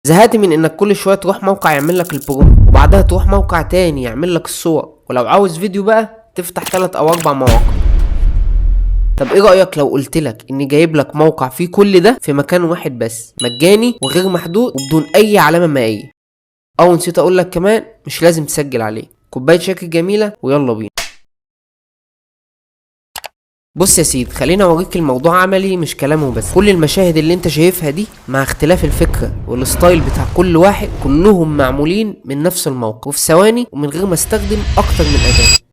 زهقت من انك كل شوية تروح موقع يعمل لك ال prompt، وبعدها تروح موقع تاني يعمل لك الصور، ولو عاوز فيديو بقى تفتح 3 او 4 مواقع. طب ايه رأيك لو قلت لك اني جايب لك موقع فيه كل ده في مكان واحد بس، مجاني وغير محدود وبدون اي علامة مائية؟ او نسيت اقول لك كمان، مش لازم تسجل عليه. كوباية شاي جميلة ويلا بينا. بص يا سيد، خلينا اوريك الموضوع عملي مش كلامه بس. كل المشاهد اللي انت شايفها دي مع اختلاف الفكرة وال style بتاع كل واحد، كلهم معمولين من نفس الموقع وفي ثواني ومن غير ما استخدم اكتر من اداة.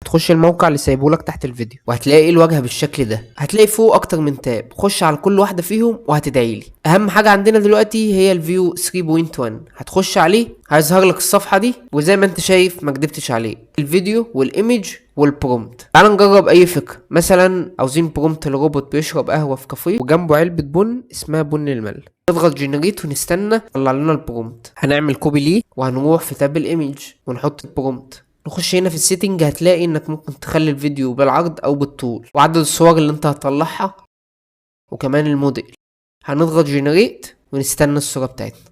هتخش الموقع اللي سايبهولك تحت الفيديو وهتلاقي الواجهة بالشكل ده، هتلاقي فوق اكتر من tab، خش على كل واحدة فيهم وهتدعيلي. اهم حاجة عندنا دلوقتي هي ال Veo 3.1، هتخش عليه هيظهر لك الصفحة دي، وزي ما انت شايف ما كدبتش عليه، الفيديو وال image وال prompt. تعال نجرب اي فكرة، مثلا عاوزين prompt لروبوت بيشرب قهوة في كافيه وجنبه علبة بن اسمها بن الملة. نضغط generate ونستنى يطلع لنا ال prompt. هنعمل copy ليه وهنروح في tab ال image ونحط ال prompt. نخش هنا في ال setting، هتلاقي انك ممكن تخلي الفيديو بالعرض او بالطول، وعدد الصور اللي انت هتطلعها، وكمان الموديل. هنضغط generate ونستنى الصورة بتاعتنا.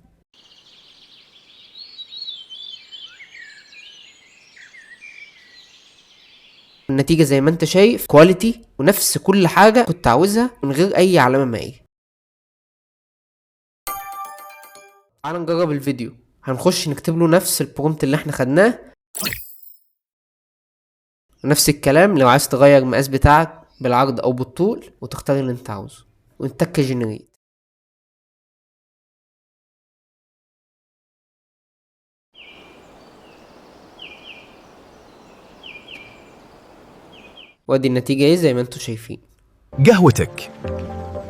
النتيجة زي ما انت شايف quality ونفس كل حاجة كنت عاوزها من غير اي علامة مائية. تعال نجرب الفيديو. هنخش نكتب له نفس ال prompt اللي احنا خدناه، ونفس الكلام لو عايز تغير المقاس بتاعك بالعرض او بالطول وتختار اللي انت عاوزه ونتك generate. وادي النتيجة ايه زي ما انتم شايفين. قهوتك،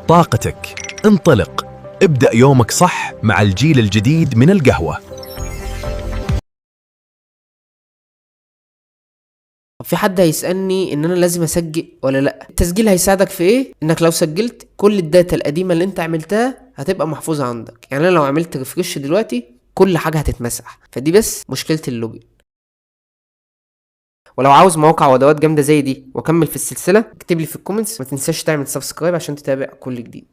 طاقتك، انطلق، ابدأ يومك صح مع الجيل الجديد من القهوة. طب في حد هيسألني ان انا لازم اسجل ولا لا؟ التسجيل هيساعدك في ايه؟ انك لو سجلت كل ال data القديمة اللي انت عملتها هتبقى محفوظة عندك. يعني انا لو عملت refresh دلوقتي كل حاجة هتتمسح، فدي بس مشكلة ال login. ولو عاوز مواقع وادوات جامدة زي دي واكمل في السلسلة، اكتب لي في ال comments. ما تنساش تعمل subscribe عشان تتابع كل جديد.